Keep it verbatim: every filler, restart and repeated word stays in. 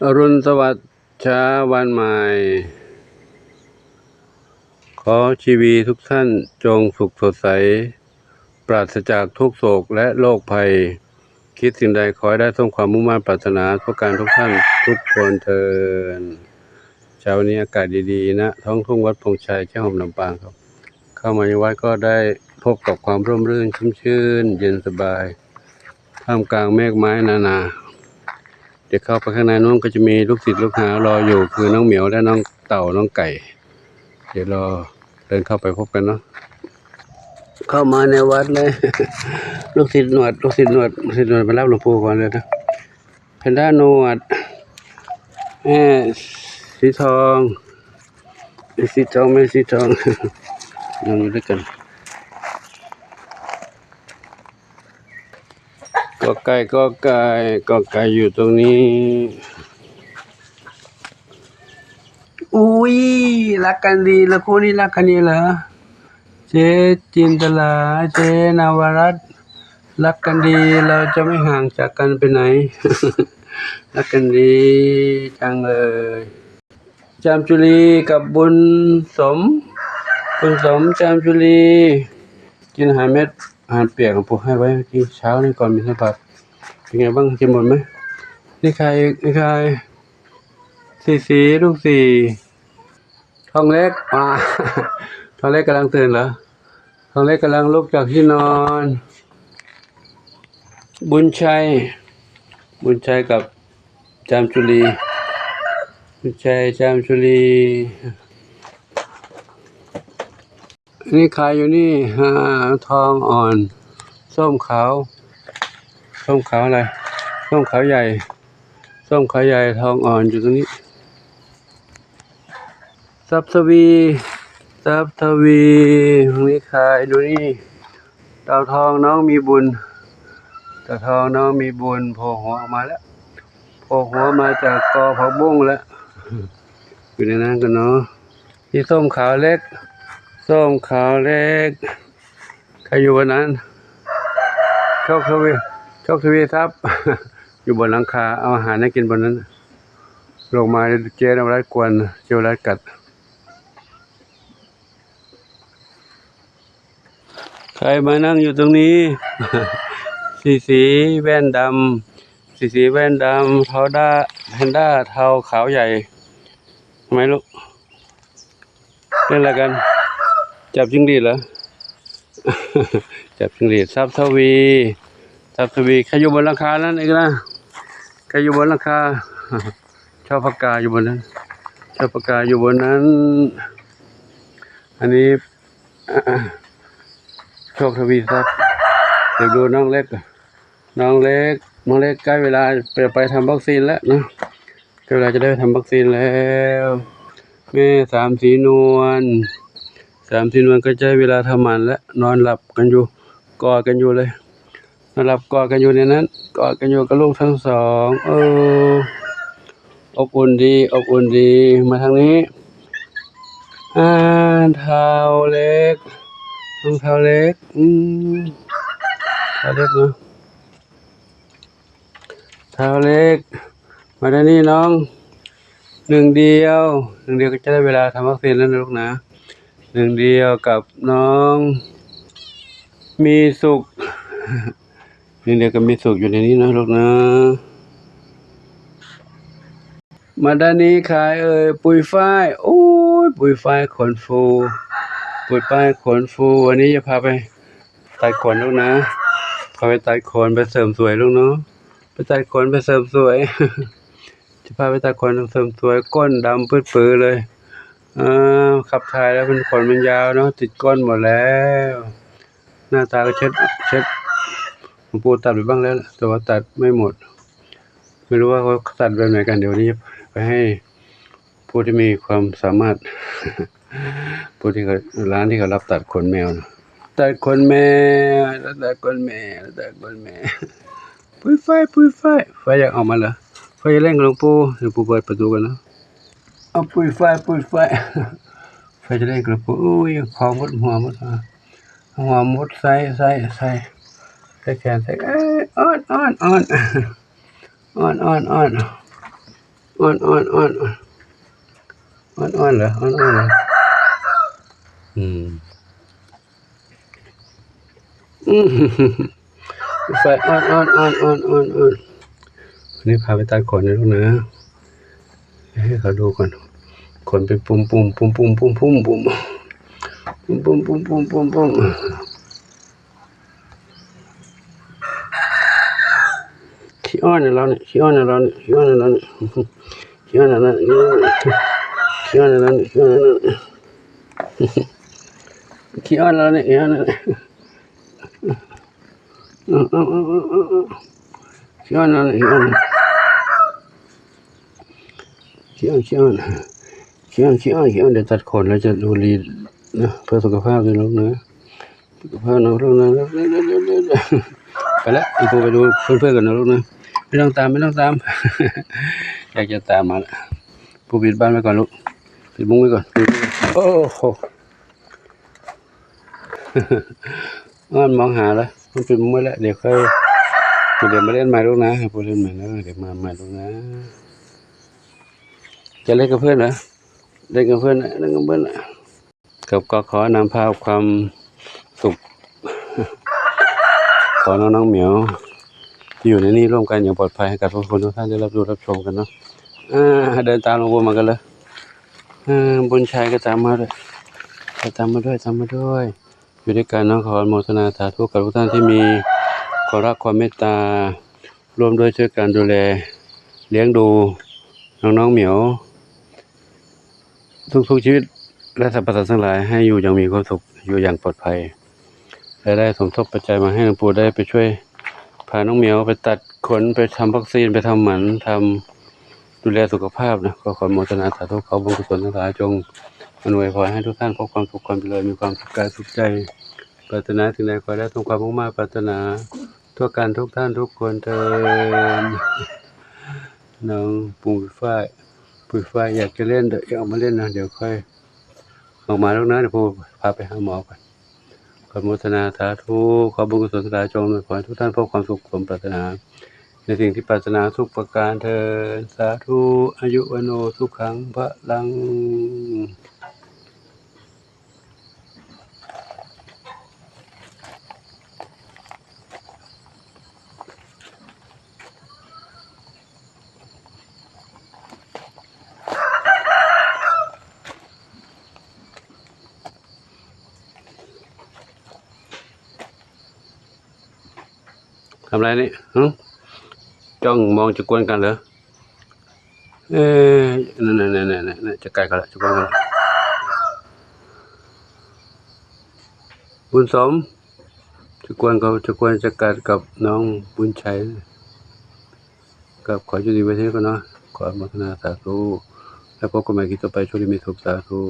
อรุณสวัสดิ์เช้าวันใหม่ ขอชีวีทุกท่านจงสุขสดใส ปราศจากทุกข์โศกและโรคภัย คิดสิ่งใดขอให้ได้สมความมุ่งมั่นปรารถนาทุกการทุกท่านทุกคนเทอญ เช้านี้อากาศดีๆ นะ ท้องทุ่งวัดพงชัย แก้วหอมลำปางครับ เข้ามาในวัดก็ได้พบกับความร่มรื่นชุ่มชื่นเย็นสบาย ท่ามกลางเมฆไม้นานา เดี๋ยวเข้าไปข้างในนู้นก็จะมีลูกศิษย์ลูกหารออยู่ คือน้องเหมียวและน้องเต่าน้องไก่ เดี๋ยวรอเดินเข้าไปพบกันเนาะ เข้ามาในวัดเลย ลูกศิษย์หนวด ลูกศิษย์หนวด ลูกศิษย์หนวดมารับหลวงปู่ก่อนเลยนะ แพนด้าหนวด แม่สีทอง แม่สีทอง แม่สีทอง นั่งอยู่ด้วยกัน กอไก่ กอไก่ กอไก่อยู่ตรงนี้ อุ๊ย รักกันดีเหรอ คู่นี้รักกันดีเหรอ เจ๊จินตลา เจ๊นวรัตน์ รักกันดี เราจะไม่ห่างจากกันไปไหน รักกันดีจังเลย จามจุลีกับบุญสม บุญสม จามจุลี กินอาหารเม็ด อาหารเปียกของปู่ให้ไว้เมื่อกี้เช้านี้ก่อนบิณฑบาต เป็นไงบ้าง กินหมดไหม นี่ใคร นี่ใคร สี่สี ลูกสี่ ทองเล็ก อ่า ทองเล็กกำลังตื่นเหรอ ทองเล็กกำลังลุกจากที่นอน บุญชัย บุญชัยกับจามจุลี บุญชัย จามจุลี อันนี้ขายอยู่นี่ อ่า ทองอ่อน ส้มขาว ส้มขาวอะไร ส้มขาวใหญ่ ส้มขาวใหญ่ ทองอ่อนอยู่ตรงนี้ ทรัพย์ทวี ทรัพย์ทวี ตรงนี้ขาย ดูนี่ เต่าทองน้องมีบุญ เต่าทองน้องมีบุญ โผล่หัวออกมาแล้ว โผล่หัวมาจากกอผักบุ้งแล้ว อยู่ในนั้นกันเนาะ นี่ส้มขาวเล็ก ส้มขาวเล็ก ใครอยู่บนนั้น โชคทวี โชคทวีทรัพย์ อยู่บนหลังคา เอาอาหารให้กินบนนั้น ลงมาเจ๊นวรัตน์กวน เจ๊นวรัตน์กัด ใครมานั่งอยู่ตรงนี้ สีสีแว่นดำ สีสีแว่นดำ เทาด้า แพนด้า เทาขาวใหญ่ ทำไมลูก เล่นอะไรกัน จับจิ้งหรีดเหรอ จับจิ้งหรีด ทรัพย์ทวี ทรัพย์ทวี ใครอยู่บนหลังคานั้นอีกนะ ใครอยู่บนหลังคา ชอบปากกาอยู่บนนั้น ชอบปากกาอยู่บนนั้น อันนี้ โชคทวีทรัพย์ เดี๋ยวดูน้องเล็ก น้องเล็ก น้องเล็กใกล้เวลาจะไปทำวัคซีนแล้วนะ ใกล้เวลาจะได้ไปทำวัคซีนแล้ว แม่สามสีนวล สามสีนวลก็ใกล้เวลาทำหมันแล้ว นอนหลับกันอยู่ กอดกันอยู่เลย นอนหลับกอดกันอยู่ในนั้น กอดกันอยู่กับลูกทั้งสอง เออ อบอุ่นดี อบอุ่นดี มาทางนี้ อ่า เท้าเล็ก น้องเท้าเล็ก อืม เท้าเล็กเนาะ เท้าเล็ก มาด้านนี้น้อง หนึ่งเดียว หนึ่งเดียวก็จะได้เวลาทำวัคซีนแล้วนะลูกนะ หนึ่งเดียวกับน้อง มีสุข หนึ่งเดียวกับมีสุขอยู่ในนี้นะลูกนะ มาด้านนี้ใครเอ่ย ปุยฝ้าย โอ้ย ปุยฝ้ายขนฟู ปุยฝ้ายขนฟู วันนี้จะพาไปตัดขนลูกนะ พาไปตัดขนไปเสริมสวยลูกเนาะ ไปตัดขนไปเสริมสวย จะพาไปตัดขนเสริมสวย ก้นดำปื้ดปื้อเลย อ่า ขับถ่ายแล้วมันขนมันยาวเนาะ ติดก้นหมดแล้ว หน้าตาก็เช็ด เช็ด หลวงปู่ตัดไปบ้างแล้ว แต่ว่าตัดไม่หมด ไม่รู้ว่าเขาตัดแบบไหนกัน เดี๋ยววันนี้ไปให้ผู้ที่มีความสามารถ ผู้ที่เขา ร้านที่เขารับตัดขนแมวนะ ตัดขนแมว ตัดขนแมว ตัดขนแมว ปุยฝ้าย ปุยฝ้าย ฝ้ายอยากออกมาเหรอ ฝ้ายจะเล่นกับหลวงปู่ เดี๋ยวปู่เปิดประตูกันนะ เอาปุยฝ้าย ปุยฝ้าย ฝ้ายจะเล่นกับหลวงปู่ อุ้ย คอมดหัวมด หัวมด ใส่ ใส่ ใส่ ใส่แขน ใส่ เอ้ย อ้อน อ้อน อ้อน อ้อน อ้อน อ้อน อ้อนอ้อนอ้อนอ้อนอ้อนอ้อนเหรออ้อนอ้อนเหรออืมอืมไฟอ้อนอ้อนอ้อนอ้อนอ้อนอ้อนนี่พาไปตัดขนนะลูกนะให้เขาดูก่อนขนเป็นปุ่มปุ่มปุ่มปุ่มปุ่มปุ่มปุ่มปุ่มปุ่มปุ่มปุ่มปุ่ม ขี้อ้อนนะเราเนี่ยขี้อ้อนนะเราเนี่ยขี้อ้อนนะเราเนี่ยขี้อ้อนนะเราเนี่ยขี้อ้อนนะเราเนี่ยขี้อ้อนนะเราเนี่ยขี้อ้อนนะเราเนี่ยขี้อ้อนนะเราเนี่ยขี้อ้อนนะเราเนี่ยขี้อ้อนขี้อ้อนขี้อ้อนขี้อ้อนขี้อ้อนเดี๋ยวตัดขนแล้วจะดูดีนะเพื่อสุขภาพด้วยลูกนะ พาน้องลูกนะไปแล้วอีปูไปดูเพื่อนๆกันนะลูกนะไม่ต้องตามไม่ต้องตามอยากจะตามมาละปูปิดบ้านไว้ก่อนลูกปิดมุ้งไว้ก่อนปิดมุ้งไว้ก่อนโอ้โหมันมองหาแล้วมันปิดมุ้งไว้แล้วเดี๋ยวค่อยเดี๋ยวมาเล่นใหม่ลูกนะให้ปูเล่นใหม่นะเดี๋ยวมาใหม่ลูกนะจะเล่นกับเพื่อนเหรอเล่นกับเพื่อนนะเล่นกับเพื่อนนะ ครับก็ขอนำภาพความสุขของน้องๆเหมียวที่อยู่ในนี่ร่วมกันอย่างปลอดภัยให้กับทุกคนทุกท่านได้รับรู้รับชมกันเนาะอ่าเดินตามหลวงปู่มากันเลยอ่าบุญชัยก็ตามมาด้วยก็ตามมาด้วยตามมาด้วย อยู่ด้วยกันเนาะขออนุโมทนาสาธุกับทุกท่านที่มีความรักความเมตตาร่วมด้วยช่วยกันดูแลเลี้ยงดูน้องๆเหมียว ทุกๆชีวิตและสรรพสัตว์ทั้งหลายให้อยู่อย่างมีความสุขอยู่อย่างปลอดภัย และได้สมทบปัจจัยมาให้หลวงปู่ได้ไปช่วยพาน้องเหมียวไปตัดขนไปทำวัคซีนไปทำหมันทำดูแลสุขภาพนะก็ขออนุโมทนาสาธุขอบุญกุศลทั้งหลายจงอำนวยพรให้ทุกท่านพบความสุขความเจริญมีความสุขกายสุขใจปรารถนาสิ่งใดขอให้ได้สมความมุ่งมา่ปรารถนาทั่วกันทุกท่านทุกคนเทอญ น้องปุยฝ้ายปุยฝ้ายอยากจะเล่นเดี๋ยวออกมาเล่นนะเดี๋ยวค่อยออกมาแล้วนะเดี๋ยวผมพาไปหาหมอก่อนขออนุโมทนาสาธุขอบุญกุศลสาธุจงอำนวยพรให้ทุกท่านพบความสุขสมปรารถนาในสิ่งที่ปรารถนาทุกประการเทอญสาธุอายุวโนสุขังพลัง ทำอะไรนี่หึจ้องมองจะกวนกันเหรอเอ๊ะนั่นๆๆๆๆจะกัดกันละจะกวนกันละบุญสมจะกวนเขาจะกวนจะกัดกับน้องบุญชัยกับขออยู่ดีไว้เท่ากันเนาะขออนุโมทนาสาธุแล้วพบกันใหม่คลิปต่อไปโชคดีมีสุขสาธุ